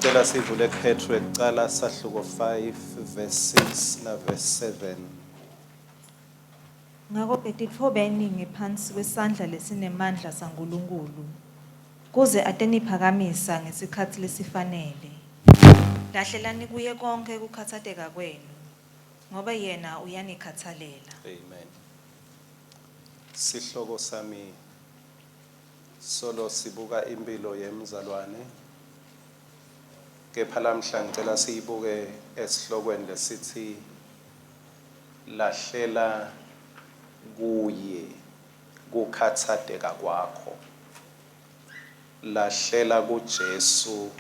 Ngicela sivule kuPetru ekucala sahluko 5 verse 6 na verse 7. Ngako-ke titfobeni ngephansi kwesandla lesinemandla saNkulunkulu, kuze ateniphakamisa ngesikhatsi lesifanele. Lahlelani kuye konkhe kukhatsateka kwenu, ngobe yena uyanikhatsalela. Amen. Sihloko sami solo sibuka impilo yemzalwane kepha lamhla ngicela siyibuke esihlokweni lesithi lahlela kuye kukhatsateka kwakho. Lahlela kuJesu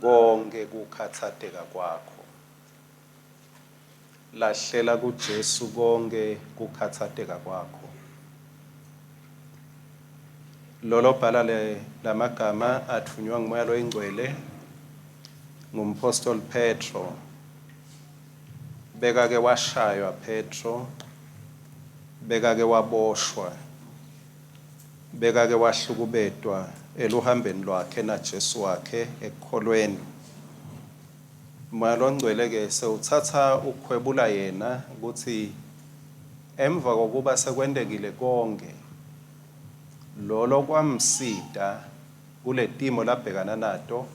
konke kukhatsateka kwakho. Lahlela kuJesu konke kukhatsateka kwakho. Lolo bhala le lamagama athunywa nguMoya loyiNgcwele ngumphostoli Petro. Bekake washaywa Petro, bekake waboshwa, bekake wahlukubetwa eluhambeni lwakhe naJesu wakhe ekukholweni. Moya loNgcwele ke sewutsatsa ukhwebula yena kutsi emva kokuba sekwentekile konke lolo kwamsita kuletimo labhekana nato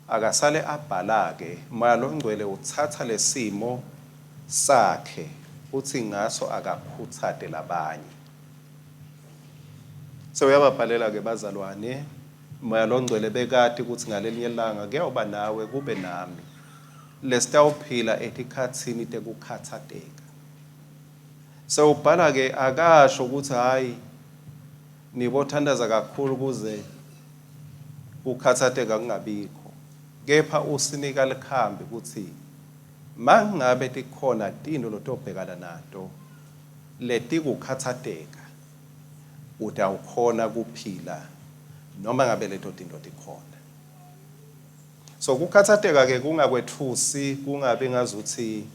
akasale abhala-ke. Moya loNgcwele utsatsa lesimo sakhe utsi ngaso akakhutsate labanye. Sewuyababhalela-ke bazalwane, Moya loNgcwele bekati kutsi ngalelinye lilanga kuyawuba nawe kube nami lesitawuphila etikhatsini tekukhatsateka. Sewubhala-ke akasho kutsi hhayi nibothandaza kakhulu kuze kukhatsateka kungabikho, kepha usinika likhambi kutsi mangabe tikhona tintfo lotobhekana nato letikukhatsateka utawukhona kuphila noma ngabe leto tintfo tikhona. So kukhatsateka ke kungakwetfusi, kungabi ngazutsi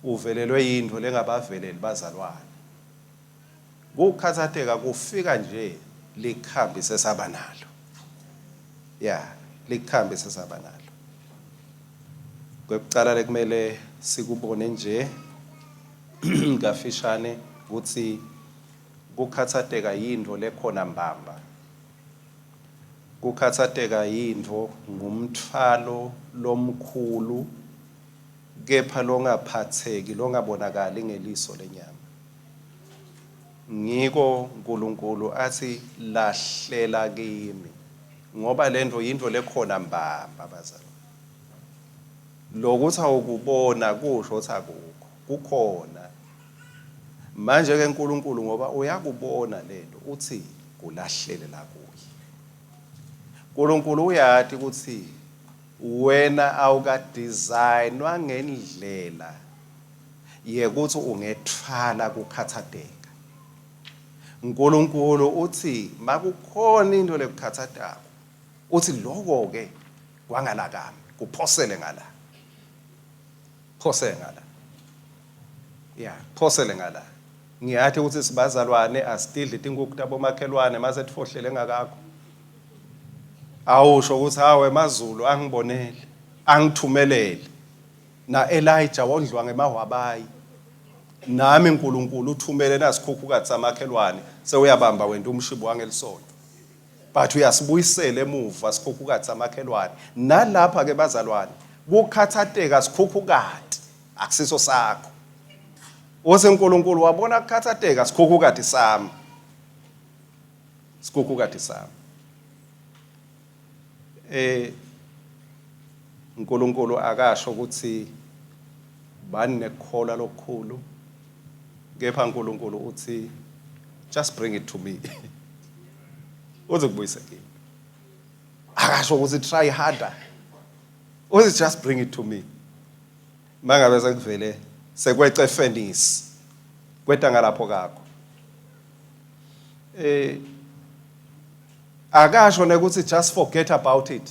uvelelwe yintfo lengabaveleli bazalwane. Kukhatsateka kufika nje likhambi sesaba nalo. Ya, likhambi sesaba nalo. Kwekucala lekumele sikubone nje kafishane kutsi kukhatsateka yintfo lekhona mbamba. Kukhatsateka yintfo ngumtfwalo lomkhulu kepha longaphatseki longabonakali ngeliso lenyama. Ngiko Nkulunkulu atsi lahlela kimi ngoba lentfo yintfo lekhona mbamba bazalwane. Lokuthi awukubona kusho ukuthi akukho, kukhona. Manje ke uNkulunkulu ngoba uyakubona lento uthi kulahlele la kuye. uNkulunkulu uyati ukuthi wena awukadesignwa ngendlela yekuthi ungetfwala kukhatsateka. Nkulunkulu uthi makukhona into lekukhatsatako uthi loko ke kwangalakami kuphosele ngala, phosele ngala, ya, phosele ngala. Ngiyathi ukuthi sibazalwane asitidli tinkukhu tabomakhelwane mase tifohlele ngakakho. Awusho ukuthi hawe emazulu angibonele angithumelele na Elijah wondliwa ngemahwabayi nami uNkulunkulu uthumele nasikhukhukathi samakhelwane sewuyabamba wena umshibo wangelisonto but uyasibuyisela emuva sikhukhukathi samakhelwane. Nalapha ke bazalwane kukhathateka sikhukhukati akusiso sakho. Uthi uNkulunkulu wabona kukhathateka sikhukhukati sami, sikhukhukati sami. Eh uNkulunkulu akasho ukuthi bani nekukholwa lokukhulu, kepha uNkulunkulu uthi just bring it to me, uze kubuyise kimi. Akasho ukuthi try harder, uthi just bring it to me. Mangabe sekuvele sekwece efenisi kweta ngalapho kakho, akasho nekuthi just forget about it,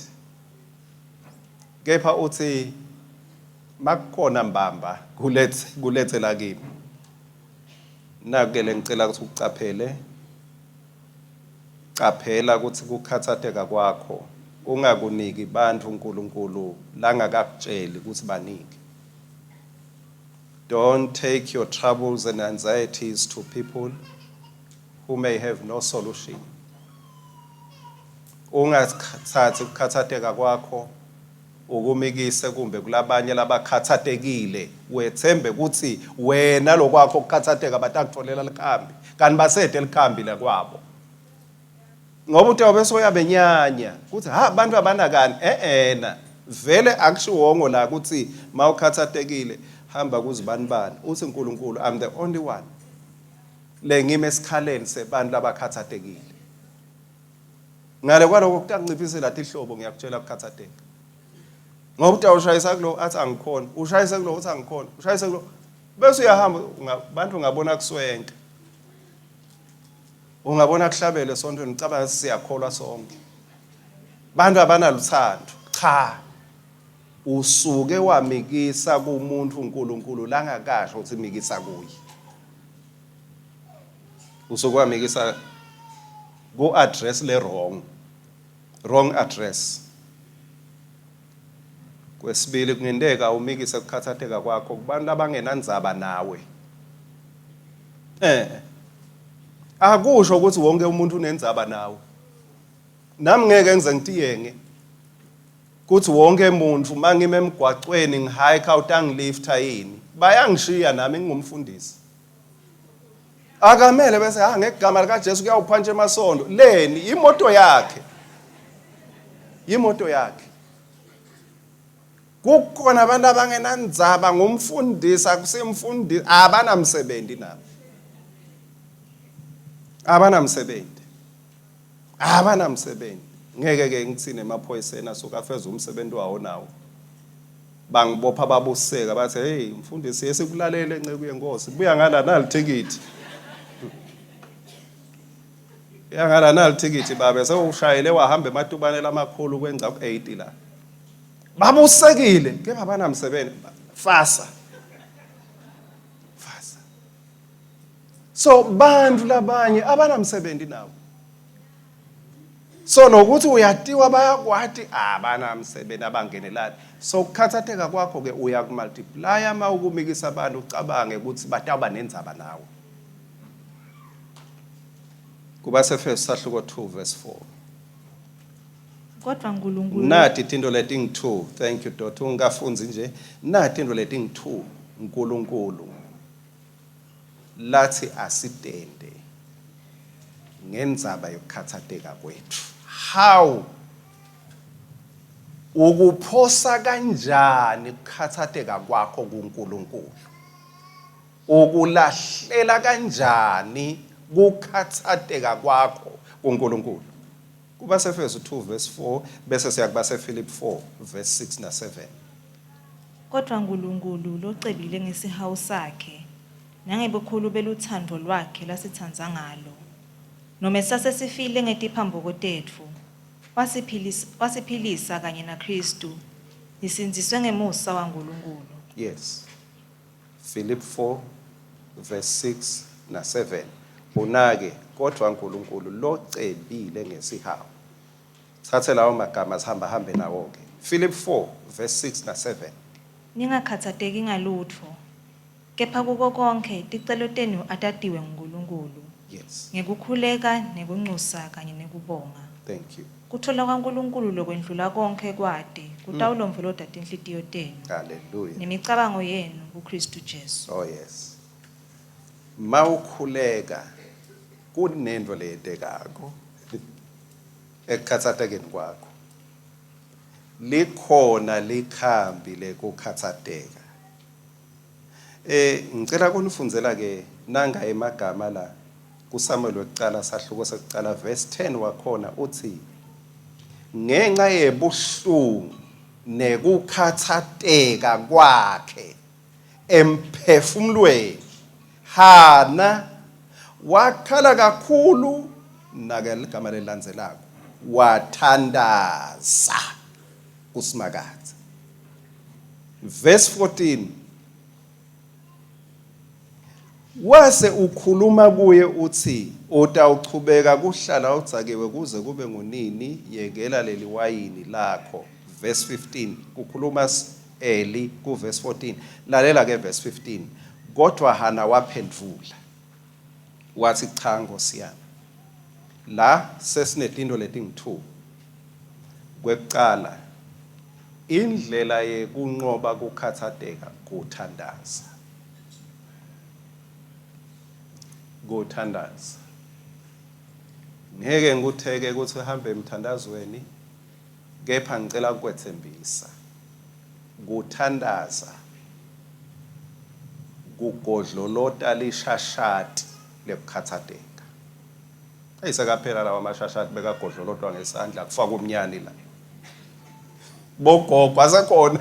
kepha uthi makukhona mbamba kulethe, kulethe la kimi. Naku-ke lengicela ukuthi ucaphele, caphela ukuthi kukhatsateka kwakho Ungakuniki bantfu uNkulunkulu langakakutjeli kutsi banike. Don't take your troubles and anxieties to people who may have no solution. Ungathathi ukukhathateka kwakho ukumikise kumbe kulabanye labakhathatekile wethembe ukuthi wena lokwakho ukukhathateka batakutholela likhambi kanti basede likhambi lekwabo ngoba utawube soyabenyanya kuthi ha abantu abanakani eh-ena vele akushiwongo la ukuthi mawukhathatekile hamba kuzibanibani uthi uNkulunkulu I'm the only one lengime esikhaleni sebantu labakhathatekile ngale kwaloko kutakunciphisela tihlobo ngiyakutshela kukhathateka ngoba utawushayisa kulo athi angikhona ushayise kulo uthi angikhona ushayise kulo bese uyahamba bantu ungabona kuswenka Ungabona kuhlabele esontweni ucabanga siyakholwa sonke. Bantu abanaluthando. Cha. Usuke wamikisa kumuntu uNkulunkulu langakasho ukuthi mikisa kuye. Usuke wamikisa ku address le wrong. Wrong address. Kwesibili kungenteka umikise kukhathateka kwakho kubantu abangenandzaba nawe. Eh. Akusho ukuthi wonke umuntu unendzaba nawe. Nami ngeke ngize ngitiyenge kuthi wonke umuntu mangime emgwacweni ngihike utangilifta yini. Bayangishiya nami ngingumfundisi. Akamele bese ha ngegama likaJesu kuyawuphantsha emasondo. Leni imoto yakhe. Imoto yakhe. Kukhona abantu abangenandzaba ngumfundisi akusimfundisi abanamsebenzi nabo. Abanamsebenzi. Abanamsebenzi. Ngeke ke ngithini emaphoyiseni asuke afeza umsebenzi wawo nawo. Bangibopha babuseka bathi hey mfundisi esikulalele nceku yenkosi buya ngala nali thikithi. Buya ngala nali thikithi babe sewushayele wahamba ematubane lamakhulu kwenza ku-80 la. Babusekile kepha banamsebenzi fasa. Fasa. So bantu labanye abanamsebenzi nawo. So nokuthi uyatiwa bayakwati abanamsebenzi abangenelani. So ukukhathatheka kwakho ke uyakumultiplya uma ukumikisa abantu ucabange ukuthi batawuba nendzaba nawe. Kubasefeso sahluko 2 verse 4. Kodwa Nkulunkulu Nati tinto letingu-2 thank you dot ungafundzi nje nati tinto letingu-2 uNkulunkulu lathi asitende ngendzaba yokukhathateka kwethu how ukuphosa kanjani ukukhathateka kwakho kuNkulunkulu ukulahlela kanjani kukhathateka kwakho kuNkulunkulu Kubasefesu 2 verse 4 bese siya kubaseFilipi 4 verse 6 na 7. Kodwa Nkulunkulu locebile ngesihawu sakhe nangebukhulu belutsandvo lwakhe lasitsandza ngalo, nome sasesifile ngetiphambuko tetfu, wasiphilisa, wasiphilisa kanye naKhristu, nisindziswe ngemusa waNkulunkulu. Yes. Philip 4 verse 6 na 7 unake kodwa uNkulunkulu locebile ngesihawu thathe lawo magama sihamba hambe nawo ke Philip 4 verse 6 na 7 Ningakhatsateki ngalutfo, kepha kuko konkhe ticelo tenu atatiwe nguNkulunkulu. Yes. Ngekukhuleka nekuncusa kanye nekubonga. Thank you. Kuthola kwaNkulunkulu lokwendlula konkhe kwati kutawulondvolota tinhlitiyo tenu Hallelujah. nemicabango yenu kuKhristu Jesu. Oh yes. Mawukhuleka kunento leyentekako ekukhathatekeni kwakho. Likhona likhambi lekukhathateka. Eh ngicela kunifundzela ke nanga emagama la kuSamuel wekucala sahluko sekucala verse 10 wakhona uthi ngenxa yebuhlungu nekukhathateka kwakhe emphefumulweni Hana wakhala kakhulu nake ligama lelilandzelako wathandaza kuSimakadze verse 14. Wase ukhuluma kuye utsi, Utawuchubeka kuhlala udzakiwe kuze kube ngunini? Yekela leliwayini lakho. Verse 15 kukhuluma Eli ku verse 14. Lalela ke verse 15. Kodwa Hana waphendvula watsi, Cha Nkhosi yami. La sesinetinto letingu-2. Kwekucala, indlela yekunqoba kukhatsateka kuthandaza. Kuthandaza. Ngeke ngikutheke ukuthi uhambe emthandazweni kepha ngicela ukwethembisa. Kuthandaza kugodlolota lishashati lekukhatsateka. Eyi sekaphela lawa mashashati bekagodlolotwa ngesandla kufakwa umnyani la. Bogogo asekhona.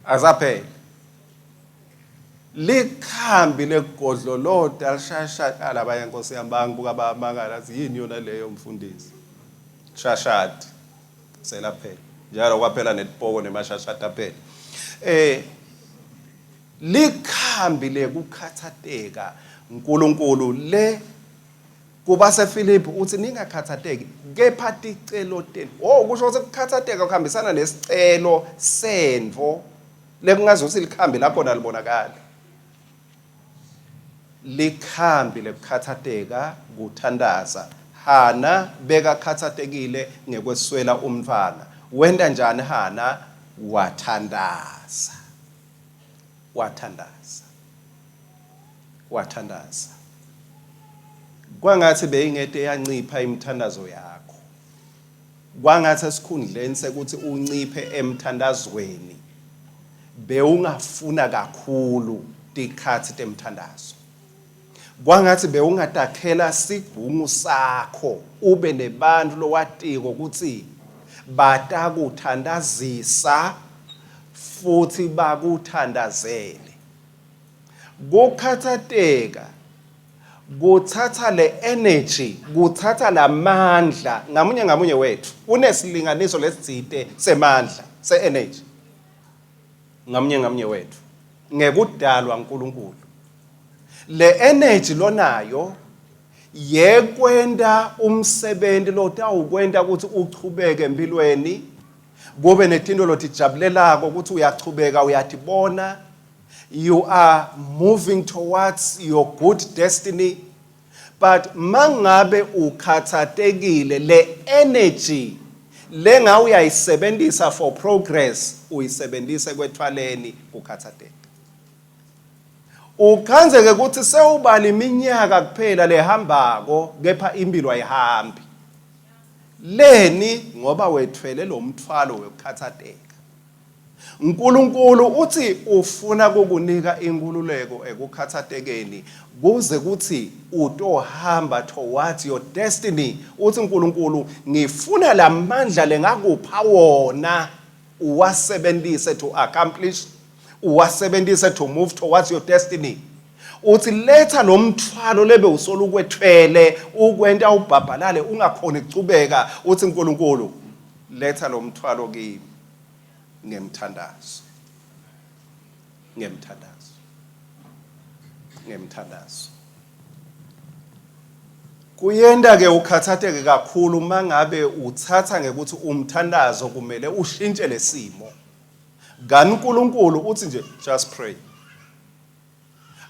Asaphela. Likhambi lekugodlolota lishashati alabanye nkosi yami bangibuka bamangala athi yini yona leyo mfundisi. Shashati selaphela. Njalo kwaphela netipoko nemashashati aphela. Eh likhambi lekukhathateka uNkulunkulu le KubaseFilipi uthi ningakhathateki kepha ticelo tenu. Oh kusho ukuthi ukukhathateka kuhambisana nesicelo sentfo lekungazuthi likhambi lakhona libonakali. Likhambi lekukhathateka kuthandaza. Hana bekakhathatekile ngekweswela umntfwana. Wenta njani Hana? Wathandaza. Wathandaza. Wathandaza. Kwangathi beyingete yancipha imithandazo yakho. Kwangathi esikhundleni sekuthi unciphe emthandazweni bewungafuna kakhulu tikhatsi temthandazo. Kwangathi bewungatakhela sigungu sakho ube nebantfu lowatiko kutsi batakuthandazisa futhi bakuthandazele. Kukhatsateka kutsatsa le energy, kutsatsa lamandla ngamunye ngamunye wethu unesilinganiso lesitsite semandla se-energy ngamunye ngamunye wethu ngekudalwa uNkulunkulu. Le energy lonayo yekwenta umsebenti lotawukwenta ukuthi uchubeke empilweni kube netinto lotijabulelako ukuthi uyachubeka uyatibona you are moving towards your good destiny but mangabe ukhathatekile le energy lenga uyayisebenzisa for progress uyisebenzise kwethwaleni kukhathateka ukhanzeke ukuthi sewubala iminyaka kuphela lehambako kepha impilo ayihambi leni ngoba wethwele lo mthwalo wekukhathateka Nkulunkulu uthi ufuna kukunika inkululeko ekukhathatekeni kuze kuthi utohamba towards your destiny. Uthi uNkulunkulu ngifuna lamandla lengakupha wona uwasebenzise to accomplish, uwasebenzise to move towards your destiny. Uthi letha lo mthwalo lebe usolo ukwethwele ukwenta ubhabhalale ungakhoni kuchubeka. Uthi uNkulunkulu letha lo mthwalo kimi ngemthandazo ngemthandazo ngemthandazo kuyenta ke ukhathatheke kakhulu mangabe uthatha ngekuthi umthandazo kumele ushintshe lesimo kani uNkulunkulu uthi nje just pray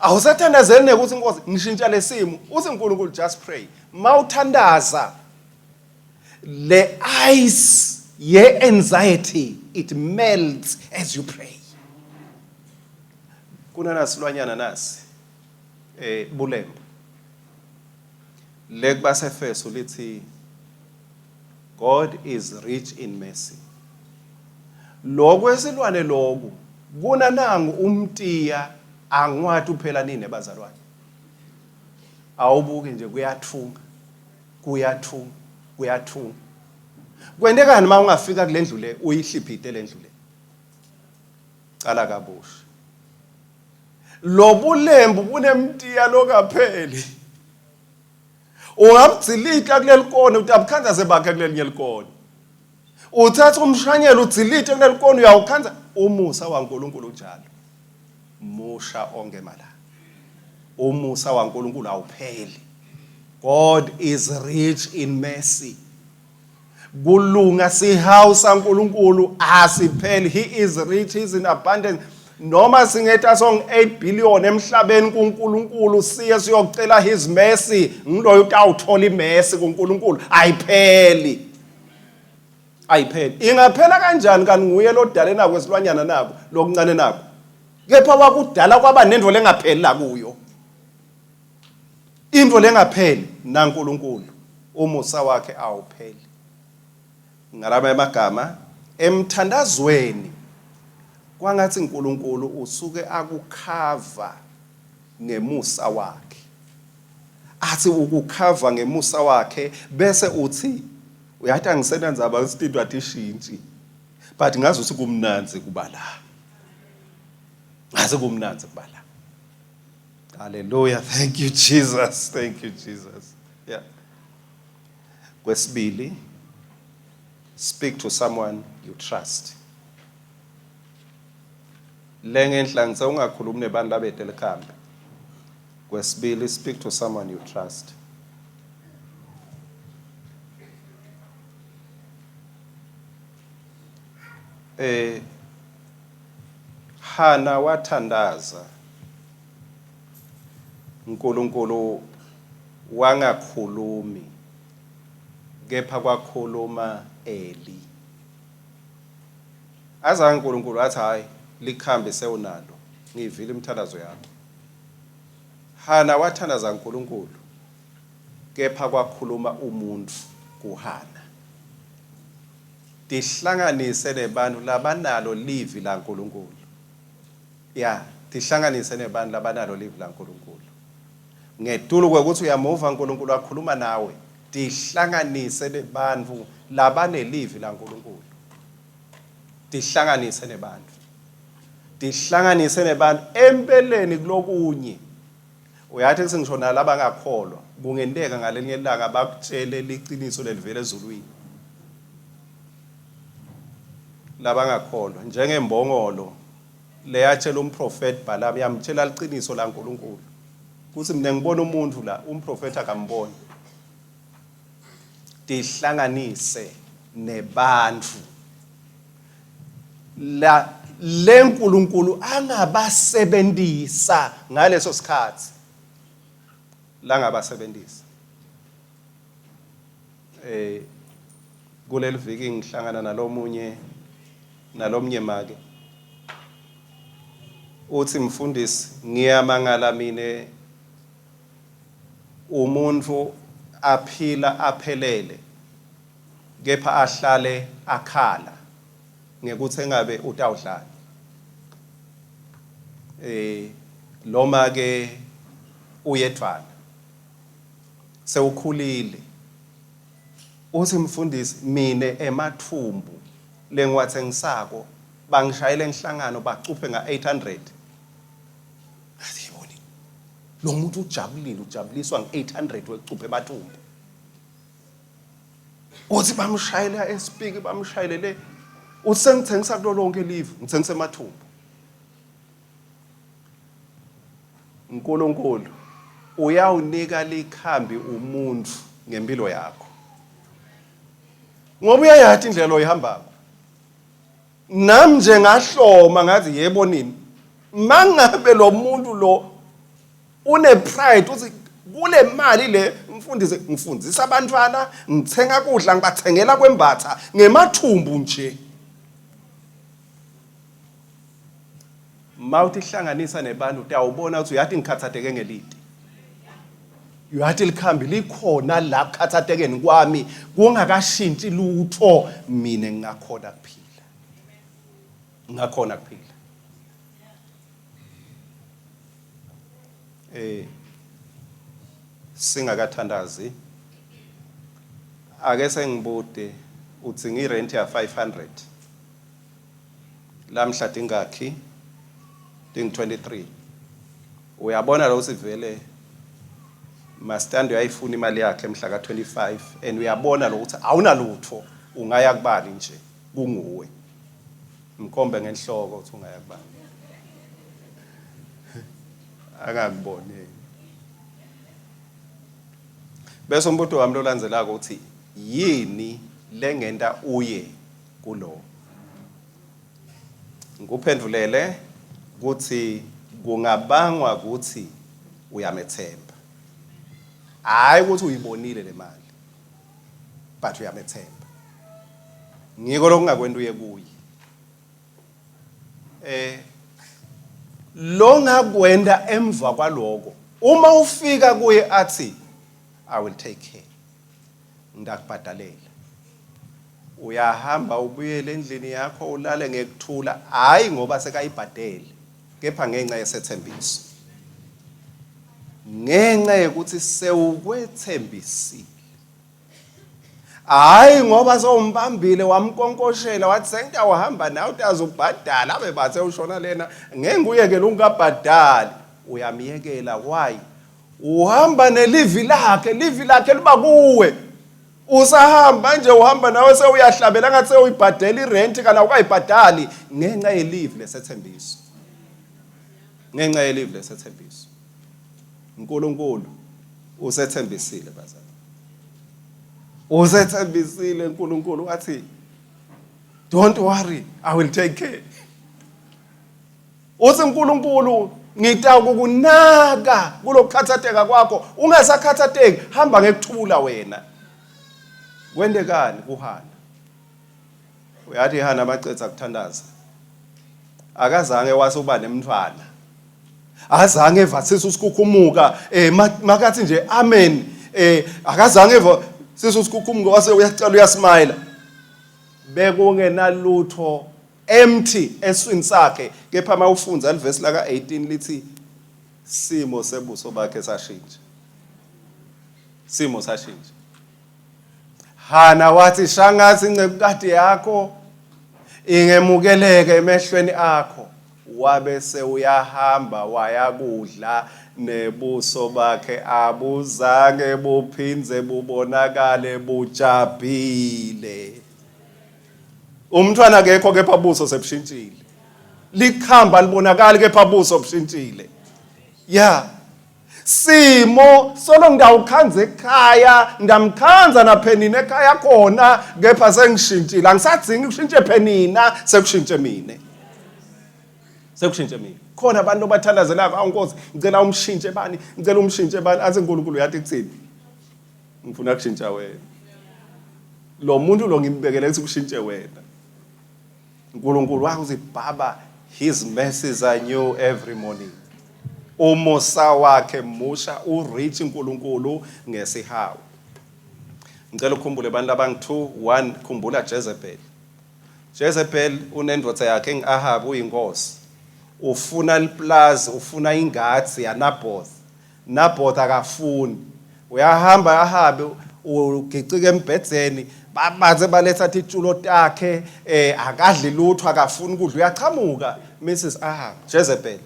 awusathandazeli nekuthi inkosi ngishintsha lesimo uthi uNkulunkulu just pray mawuthandaza le ice ye anxiety it melts as you pray kunanasilwanyana nasi eh bulembu le kubasefeso lithi God is rich in mercy lokhu esilwane lokhu kunanangu umtiya angwati uphela nini bazalwane awubuke nje kuyathunga kuyathunga kuyathunga kwentekani uma ungafika kule ndlu le uyihliphite le ndlu le cala kabusha lobulembu bunemtiya lokapheli Ungabudzilita kuleli kona utabukhandza sebakhe kulelinye likona. Uthatha umshanyelo udzilite kuleli kona uyawukhandza umusa waNkulunkulu unjalo. Musha onke malanga. Umusa waNkulunkulu awupheli. God is rich in mercy. Kulunga sihawu saNkulunkulu asipheli. He is rich, he is in abundance. Noma singetha song 8 billion emhlabeni kuNkulunkulu siye siyocela his mercy, ngiloyo utawuthola imercy kuNkulunkulu ayipheli. Ayipheli. Ingaphela kanjani kanti nguye lodale nako esilwanyana nako lokuncane nako. Kepha wakudala kwaba nento lengapheli la kuyo. Into lengapheli naNkulunkulu umusa wakhe awupheli. Ngalama emagama emthandazweni kwangathi uNkulunkulu usuke akukhava ngemusa wakhe. Athi ukukhava ngemusa wakhe bese uthi uyathi angisenandzaba ukuthi into atishintshi but ngazi ukuthi kumnandzi kuba la. Ngazi kumnandzi kuba la. Hallelujah. Thank you Jesus. Thank you Jesus. Yeah. Kwesibili, speak to someone you trust. Lengenhla ngitse ungakhulumi nebantu labete likhambi. Kwesibili, speak to someone you trust. Eh Hana wathandaza uNkulunkulu wangakhulumi kepha kwakhuluma Eli. Azange uNkulunkulu athi hayi likhambi sewunalo ngiyivile imithandazo yakho. Hana wathandaza uNkulunkulu kepha kwakhuluma umuntu kuHana. Tihlanganise nebantfu labanalo livi laNkulunkulu. Ya, tihlanganise nebantfu labanalo livi laNkulunkulu. Ngetulu kwekutsi uyamuva Nkulunkulu akhuluma nawe, tihlanganise nebantfu labanelivi laNkulunkulu. Tihlanganise nebantfu. Tihlanganise nebantfu empeleni kulokunye. Uyati kutsi ngisho nalabangakholwa kungenteka ngalelinye ilanga bakutjele liciniso lelivela ezulwini. Labangakholwa njengembongolo leyatshela umprofeti Balaam yamtshela liciniso laNkulunkulu kutsi mina ngibona umuntu la umprofeti akamboni. Tihlanganise nebantfu la leNkulunkulu angabasebentisa ngaleso sikhathi langabasebentisa. Eh kuleli viki ngihlangana nalomunye nalomnye make uthi mfundisi ngiyamangala mine umuntu aphila aphelele kepha ahlale akhala ngekutsi engabe utawudlani. Eh loma ke uyedvwana sewukhulile uthi mfundisi mine emathumbu lengiwatsengisako bangishayela enhlangano bacuphe nga-800 ngathi yiboni lo muntu ujabulile ujabuliswa nge-800 wekucupha emathumbu Uthi bamshayela espiki bamshayele le. Uthi sengithengisa kulo lonke live, ngithengisa emathumbu. uNkulunkulu uyawunika likhambi umuntu ngempilo yakho. Ngoba uyayathi indlela oyihambako. Nami nje ngahloma ngathi yebo nini. Mangabe lo muntu lo une pride uthi kule mali le mfundisi ngifundisa abantwana ngithenga kudla ngibathengela kwembatha ngemathumbu nje. Mawutihlanganisa nebantu utawubona ukuthi uyathi ngikhathatheke ngelide. Uyathi likhambi likhona la kukhathatekeni kwami kungakashintshi lutho mina ngingakhona kuphila. Ngingakhona kuphila. Eh singakathandazi ake sengibude uthi ngirent ya 500 lamhla tingakhi ting 23 uyabona lo sivele Mastandi uyayifuna imali yakhe mhla ka 25 and uyabona lo ukuthi awunalutho ungaya kubani nje kunguwe mkhombe ngenhloko ukuthi ungaya kubani. Angakuboni. Bese umbuto wami lolandzelako uthi yini lengenta uye kulo? Ngikuphendvulele kutsi kungabangwa kutsi uyamethemba. Hayi ukuthi uyibonile le mali. But uyamethemba. Ngiko lokungakwenta uye kuye. Eh longakwenta emva kwaloko uma ufika kuye athi I will take care. Ngidakubhadalela. Uyahamba ubuyele endlini yakho ulale ngekuthula hayi ngoba sekayibhadele kepha ngenxa yesethembiso. Ngenxa yokuthi sewukwethembisile. Hayi ngoba sewumbambile wamkonkoshela wathi sengitawuhamba nawe utazubhadala abe bathe ushona lena ngeke nguyekele ungabhadali uyamyekela why uhamba nelivi lakhe livi lakhe liba kuwe usahamba nje uhamba nawe sewuyahlabela ngathi sewuyibhadela irenti kana ukayibhadali ngenxa yelivi lesethembiso ngenxa yelivi lesethembiso uNkulunkulu usethembisile bazalwane usethembisile uNkulunkulu wathi don't worry i will take care Uthi uNkulunkulu ngitakukunaka kulokukhathateka kwakho ungasakhathateki hamba ngekuthula wena. Kwentekani kuHana? Uyathi Hana macetha kuthandaza. Akazange wase uba nemntwana. Azange eva sisu sikhukhumuka eh makathi nje amen eh akazange eva sisu sikhukhumuka wase uyacela uyasmile. Bekungenalutho empty eswini sakhe kepha mawufundza livesi laka 18 lithi simo sebuso bakhe sashintsha simo sashintsha Hana wathi shangathi incekukati yakho ingemukeleke emehlweni akho wabe sewuyahamba wayakudla nebuso bakhe abuzange buphindze bubonakale bujabhile Umntwana akekho kepha buso sebushintshile. Likhamba libonakali kepha buso bushintshile. Yeah. Simo solo ngidawukhanza ekhaya, ndamkhanza naphenina ekhaya khona kepha sengishintshile. Angisadzingi kushintshe phenina, sekushintshe mina. Sekushintshe mina. Khona abantu abathandazelako, awu Nkosi, ngicela umshintshe bani, ngicela umshintshe bani, athi uNkulunkulu uyathi kuthini? Ngifuna kushintsha wena. Lo muntu lo ngimbekele ukuthi kushintshe wena. uNkulunkulu wakho uthi baba his mercies are new every morning. Umusa wakhe musha urich uNkulunkulu ngesihawu. Ngicela ukhumbule abantu abangu-2 1 khumbula Jezebel. Jezebel unendoda yakhe engu-Ahab uyinkosi. Ufuna liplazi, ufuna ingadzi yaNaboth. Naboth akafuni. Uyahamba ahabe ugicika embhedzeni babathe baletha titshulo takhe eh akadli lutho akafuni ukudla uyachamuka Mrs Ahab Jezebel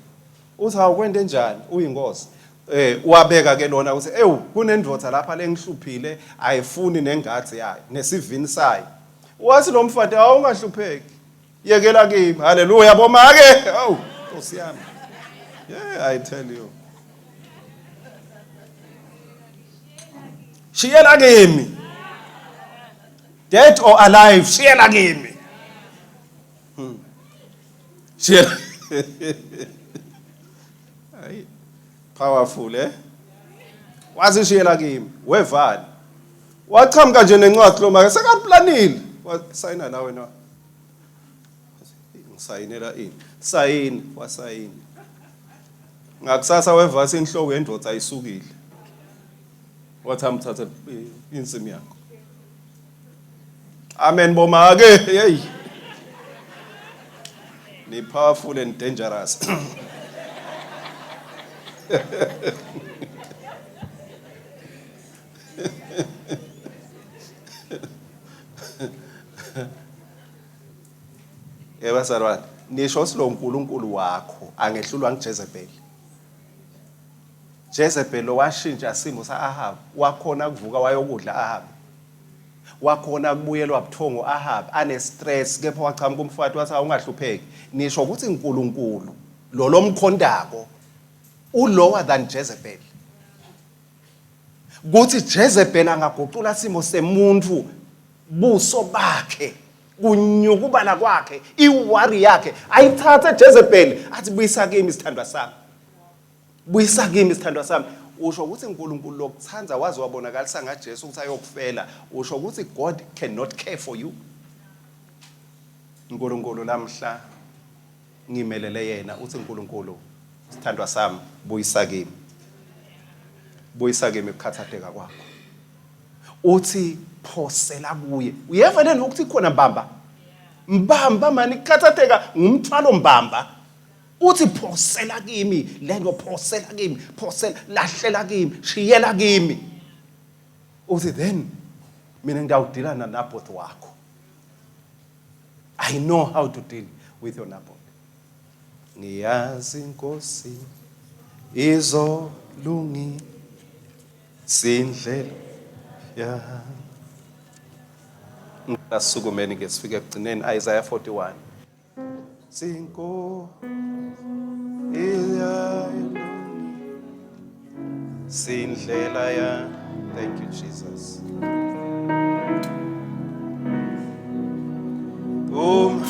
uthi awukwente njani uyinkosi eh wabeka ke lona uthi ewu kunendoda lapha lengihluphile ayifuni nengathi yayo nesivini sayo wathi lo mfati awungahlupheki yekela kimi haleluya bomake awu nkosi yami yeah i tell you shiyela kimi dead or alive shiyela kimi hmm. shiyela ayi powerful eh wathi shiyela kimi wevani wachamuka nje nencwadi lo make sekaplanile wasayina la wena ngisayinela ini sayini wasayina ngakusasa wevasa inhloko yendoda ayisukile wathi amthathe insimi yakho amen bomake hey ni powerful and dangerous Yebo bazalwane, nisho ukuthi lo nkulunkulu wakho angehlulwa nguJezebeli. Jezebel washintsha simo sa-Ahab, wakhona kuvuka wayokudla Ahab. Wakhona kubuyelwa buthongo Ahab ane stress kepha wachamuka umfati wathi awungahlupheki. Nisho ukuthi uNkulunkulu lo lomkhondako. Ulower than Jezebel. Kuthi Jezebel angaguqula simo semuntu buso bakhe kunyukubala kwakhe iwari yakhe ayithathe Jezebel athi buyisa kimi isithandwa sami. Buyisa kimi isithandwa sami. Usho ukuthi uNkulunkulu lokuthanda waze wabonakalisa ngaJesu ukuthi ayokufela. Usho ukuthi God cannot care for you. uNkulunkulu lamhla ngimelele yena uthi uNkulunkulu sithandwa sami buyisa kimi. Buyisa kimi ukukhathatheka kwakho. Uthi phosela kuye. Uyeva lento ukuthi khona mbamba. Mbamba mani kukhathatheka ngumthwalo mbamba. Uthi phosela kimi lento phosela kimi phosela lahlela kimi shiyela kimi. Uthi then mina ngiyawudila naNaboth wakho. I know how to deal with your Naboth. Ngiyazi inkosi izolungi sindlela ya. Ngasukumeni ke sifike ekugcineni Isaiah 41. Sinko sindlela ya. Thank you Jesus. Um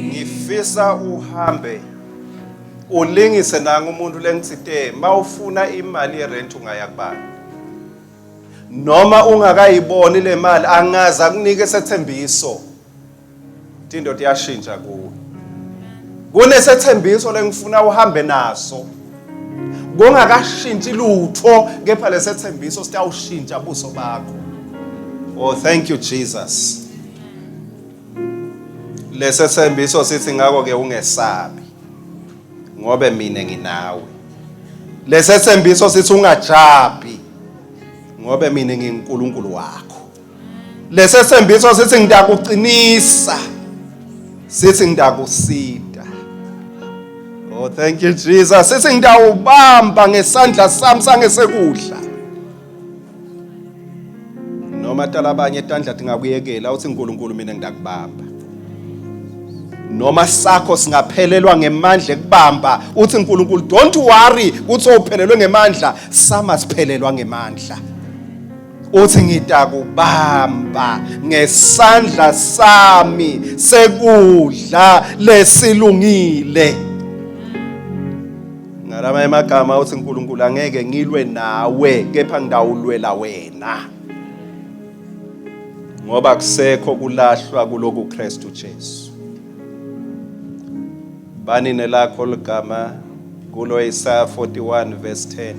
Ngifisa uhambe ulingise nanga umuntu lengithite mawufuna imali yerent ungaya kubani noma ungakayiboni le mali angaze akunike sethembiso Indoda iyashintsha kuwe. Kunesethembiso lengifuna uhambe naso. Kungakashintshi lutho kepha lesethembiso sitawushintsha buso bakho. Oh thank you Jesus. Lesethembiso sithi ngakho ke ungesabi ngobe mina nginawe. Lesethembiso sithi ungajabi ngobe mina nginguNkulunkulu wakho. Lesethembiso sithi ngitakuqinisa. Sithi ngitakusida. Oh thank you Jesus. Sithi ngitawubamba ngesandla sami sangesekudla. Noma talabanye tandla tingakuyekela uthi uNkulunkulu mina ngitakubamba. Noma sakho singaphelelwa ngemandla ekubamba uthi uNkulunkulu don't worry kuthi uphelelwe ngemandla sama siphelelwa ngemandla. Uthi ngitakubamba ngesandla sami sekudla lesilungile. Ngalamanye amagama uthi uNkulunkulu angeke ngilwe nawe kepha ngidawulwela wena. Ngoba kusekho kulahlwa kuloku Kristu Jesu. Bani nelakho ligama kulo Isaya 41 verse 10.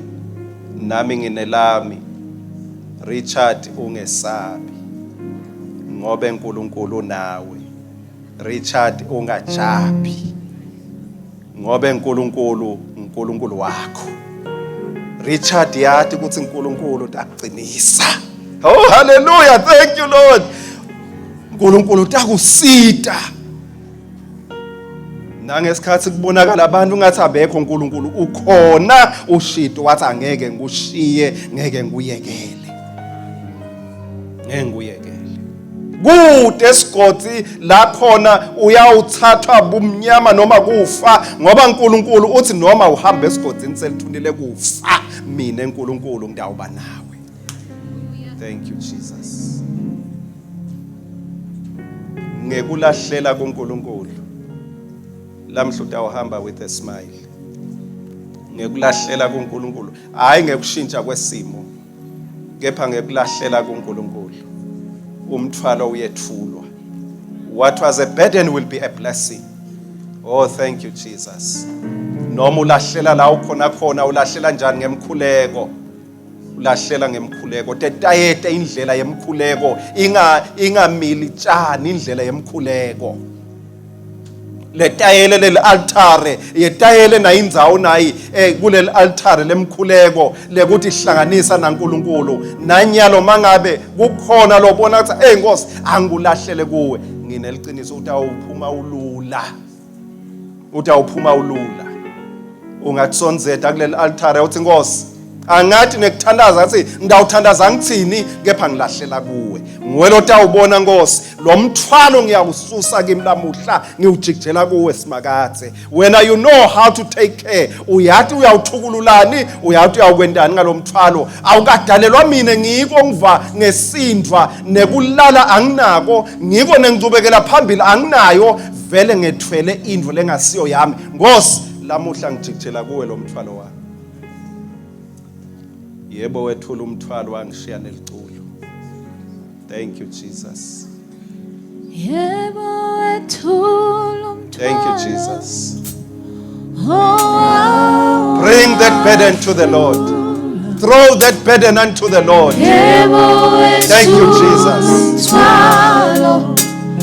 Nami nginelami. Richard ungesabi. Ngobe uNkulunkulu nawe. Richard ungajabi. Ngobe uNkulunkulu uNkulunkulu wakho. Richard yathi ukuthi uNkulunkulu utakuqinisa. Oh hallelujah thank you Lord. uNkulunkulu utakusita. Nangesikhathi kubonakala abantu ngathi abekho uNkulunkulu ukhona ushito wathi angeke ngikushiye ngeke ngikuyekele. Ngeke ngikuyekele. Kude esigodi la khona uyawuthathwa bumnyama noma kufa ngoba uNkulunkulu uthi noma uhamba esigodini selithunile kufa mina uNkulunkulu ngidawuba nawe. Thank you Jesus. Ngekulahlela kuNkulunkulu lamhla utawuhamba with a smile. Ngekulahlela kuNkulunkulu hayi ngekushintsha kwesimo kepha ngekulahlela kuNkulunkulu umthwalo uyethulwa. What was a burden will be a blessing. Oh thank you Jesus. Noma ulahlela la ukhona khona ulahlela njani ngemkhuleko ulahlela ngemkhuleko tetayete indlela yemkhuleko inga ingamili tshani indlela yemkhuleko. Letayele leli altare, yetayele nayo indzawo nayi kuleli altare lemkhuleko lekuthi hlanganisa naNkulunkulu. Nanyalo mangabe kukhona lobona ukuthi hey Nkosi angikulahlele kuwe, ngineliciniso ukuthi awuphuma ulula. Uthi awuphuma ulula. Ungatsonzeta kuleli altare uthi Nkosi angathi nekuthandaza athi ngidawuthandaza ngithini kepha ngilahlela kuwe. Nguwe lotawubona Nkosi lo mthwalo ngiyawususa kimi lamuhla ngiwujikijela kuwe Simakadze. Wena you know how to take care. Uyathi uyawuthukululani, uyathi uyawukwentani ngalomthwalo. Awukadalelwa mina ngiko ngiva ngesindwa nekulala anginako, ngiko nengicubekela phambili anginayo, vele ngethwele indlu lengasiyo yami. Nkosi lamuhla ngijikijela kuwe lo mthwalo wami. Yebo wethula umthwalo wangishiya neliculo. Thank you Jesus. Yebo wethula umthwalo. Thank you Jesus. Oh, Bring that burden to the Lord. Throw that burden unto the Lord. Yebo Thank you, Jesus. umthwalo.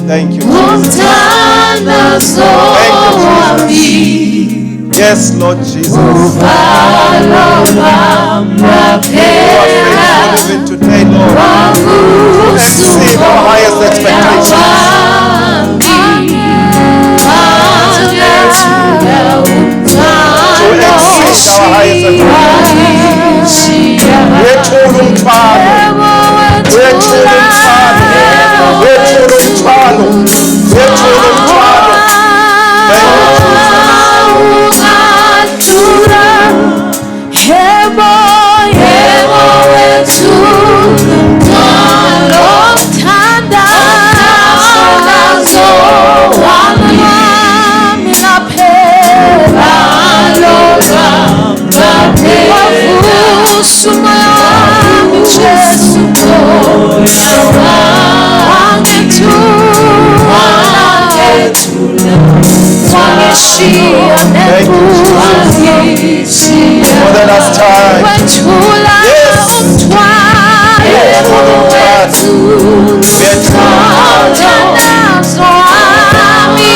Thank you Jesus. Umthandazo Thank you, Jesus. wami. Yes Lord Jesus. You Uvalo lwami are lwaphela. faithful even today Lord. To exceed our highest expectations. To exceed our highest expectations. Wethula umthwalo. Wethula umthwalo. Wethula umthwalo. Wethula umthwalo. Thank you Jesus. Yebo, wethula umthwalo, umthandazo wami laphela, wavusa umoya wami Jesu, wangethula, wangishiya Thank you, Jesus. For the last time. wethula Yes. umthwalo, Wethula umthwalo. Wethula umthwalo. umthandazo wami,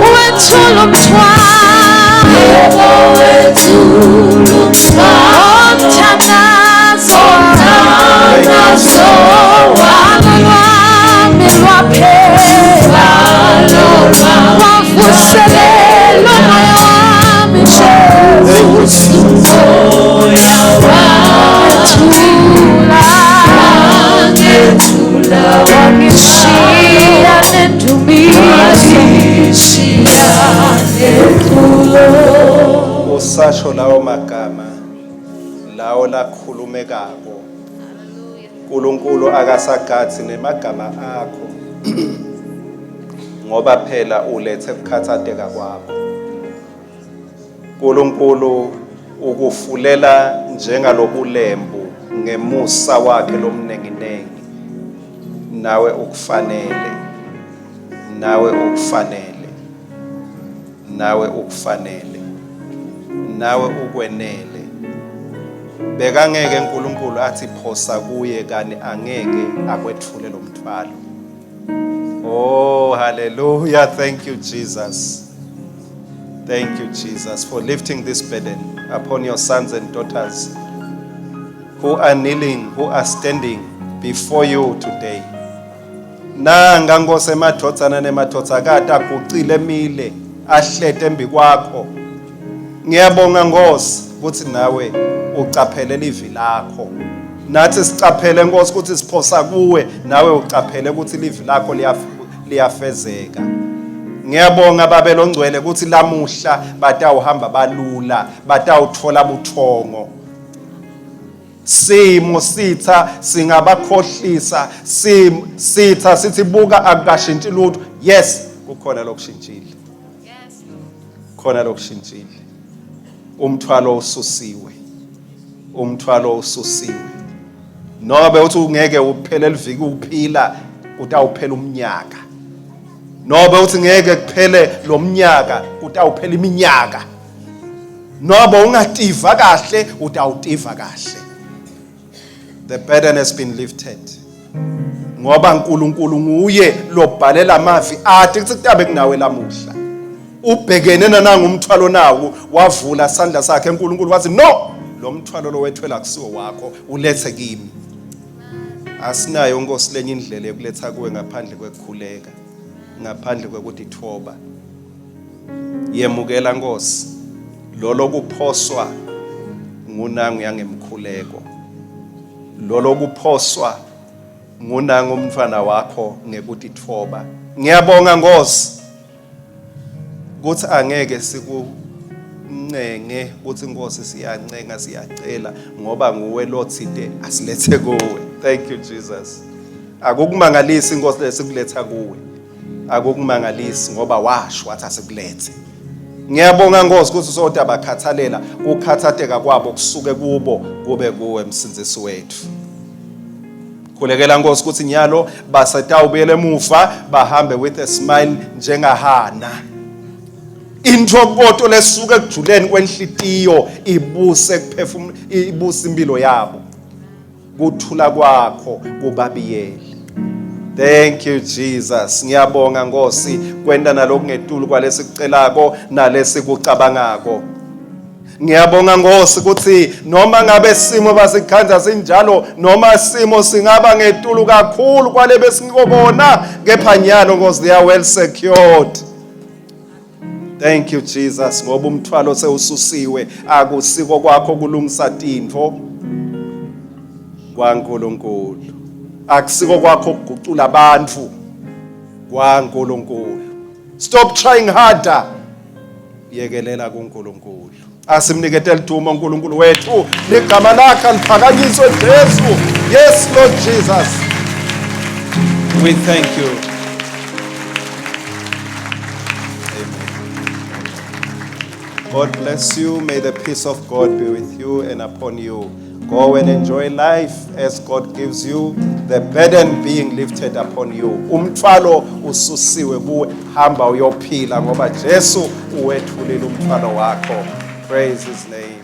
wethula umthwalo, umthandazo wami lwami lwaphela, wavuselela umoya wami Thank you Jesu. Jesus. Wethula, wangishiya nendumiso. Usasho lawo magama lawo lakhulumekako. uNkulunkulu akasagathi nemagama akho ngoba phela ulethe ukukhathateka kwakho. uNkulunkulu ukufulela njengalobulembu ngemusa wakhe lomnenginengi. Nawe ukufanele. Nawe ukufanele. Nawe ukufanele. Nawe ukwenele. Bekangeke uNkulunkulu athi phosa kuye kani angeke akwethule lo mthwalo. Oh hallelujah, thank you Jesus. Thank you Jesus for lifting this burden upon your sons and daughters who are kneeling, who are standing before you today. Nanga Nkosi emadvodzana nemadvodzakati agucile emile ahlete embikwakho. Ngiyabonga Nkosi ukuthi nawe ucaphele livi lakho. Nathi sicaphele Nkosi ukuthi siphosa kuwe, nawe ucaphele ukuthi livi lakho liyafezeka. Ngiyabonga Babe longcwele ukuthi lamuhla batawuhamba balula, batawuthola buthongo. Simo sitha singabakhohlisa, sitha sithi buka akukashintshi lutho. Yes, kukhona lokushintshile. Khona lokushintshile. Umthwalo ususiwe. Umthwalo ususiwe. Nobe uthi ungeke uphele liviki uphila, utawuphela umnyaka. Nobe uthi ngeke kuphele lo mnyaka, utawuphela iminyaka. Nobe ungativa kahle, utawutiva kahle. The burden has been lifted. Ngoba uNkulunkulu nguye lobhalela amavi athi kuthi kutabe kunawe lamuhla. Ubhekene nananga umthwalo nawo wavula sandla sakhe uNkulunkulu wathi no, lo mthwalo lo wethwela kusiwo wakho, ulethe kimi. Asinayo Nkosi lenye indlela yokuletha kuwe ngaphandle kwekukhuleka, ngaphandle kwekutithoba. Yemukela Nkosi lolo kuphoswa ngunangu yangemkhuleko, lolo kuphoswa ngunangu umntwana wakho ngekutithoba. Ngiyabonga Nkosi kuthi angeke sikuncenge ukuthi Nkosi siyancenga siyacela, ngoba nguwe lothide asilethe kuwe. Thank you Jesus. Akukumangalisi Nkosi lesikuletha kuwe, akukumangalisi ngoba washo wathi asikulethe. Ngiyabonga Nkosi ukuthi sodwa bakhathalela ukukhathateka kwabo kusuke kubo kube kuwe Msindzisi wethu. Khulekela Nkosi ukuthi nyalo basetawubuyela emuva bahambe with a smile njengaHana. Intokoto lesuka ekujuleni kwenhlitiyo ibuse kuphefumula, ibuse impilo yabo. Kuthula kwakho kubabiyele. Thank you Jesus. Ngiyabonga Nkosi kwenta nalokungetulu kwalesikucelako nalesikucabangako. Ngiyabonga Nkosi ukuthi noma ngabe simo basikhandza sinjalo, noma simo singaba ngetulu kakhulu kwale besingikobona, kepha nyalo Nkosi they are well secured. Thank you Jesus, ngoba umthwalo sewususiwe, akusiko kwakho kulungisa tintfo kwaNkulunkulu, akusiko kwakho ukugucula abantu kwaNkulunkulu. Stop trying harder, yekelela kuNkulunkulu. Asimnikete lidumo uNkulunkulu wethu, ligama lakhe aliphakanyiswe Jesu. Yes Lord Jesus, we thank you. Amen. God bless you. May the peace of God be with you and upon you. Go and enjoy life as God gives you, the burden being lifted upon you. Umthwalo ususiwe kuwe, hamba uyophila ngoba Jesu uwethulile umthwalo wakho. Praise his name.